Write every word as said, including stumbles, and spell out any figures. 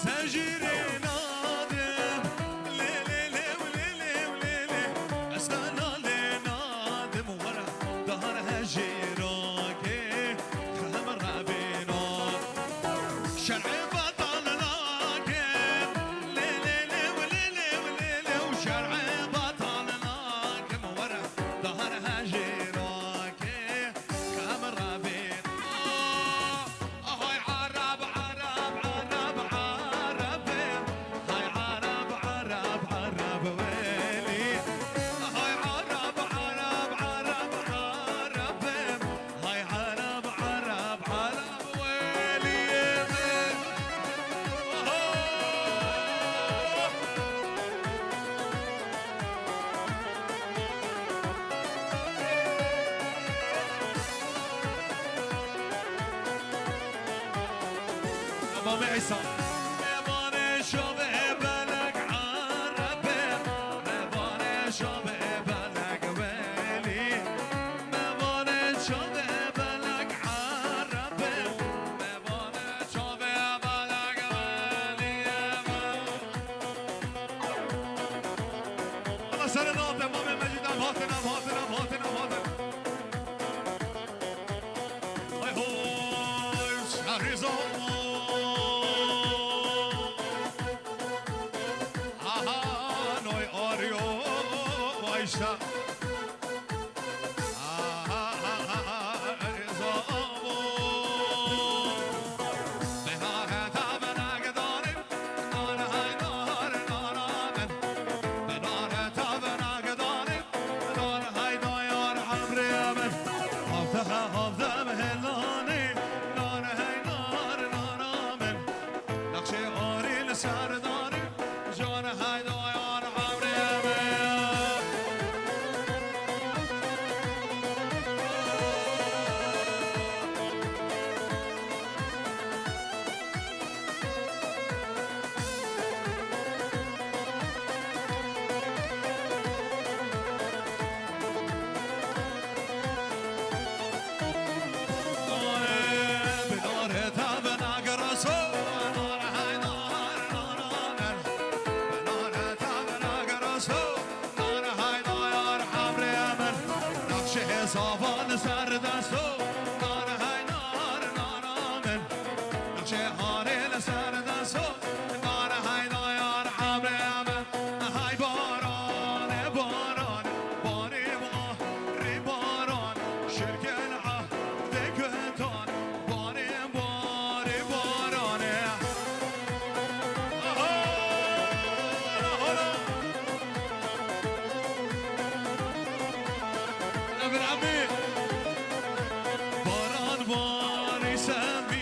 Tejîrê nadim, lê, lê, lê, lê, lê, lê, lê. Ez te nalê nadim, were dahar hejê rakê, hem revê nat. Şer'ê betal nakim, lê, lê, lê, lê, lê, lê, lê. Şer'ê betal nakim, were dahar hejê rakê, hem revê nat. Hay Arab, Arab, Arab, Arab. Hay Arab, Arab, Arab welî. Hay Arab, Arab, Arab, Arab. Hay Arab, Arab, Arab welî. Oho. Mamê Îsa. Mevanê şovê belek Erebê, mevanê şovê belek welî, mevanê şovê belek Erebê, mevanê şovê belek welî. Ala serê nate, mamê Mecîd, em hatin, em hatin, em hatin, em hatin. Ay hoy, şehrî zaman. Aha, noy aryo, vay şa. Aha, aha, aha, zaman. Benar heta benar gedanim, nar hay nar nara men. Benar heta benar gedanim, nar hay dayar emrê men. Havde ha havde mehelani, nar hay nar nara men. Nexşê arî li ser danim, car hay dayar emrê men. Savan ser desto, nar hay nar nara min. Nexşê arê li ser desto, nar hay dayar emrê min. Hay baran, e baran, barê barê baran, şirkên ehdê gutan, barê barê baran e. Aha! Aha! Emir Emî. Baran barî semî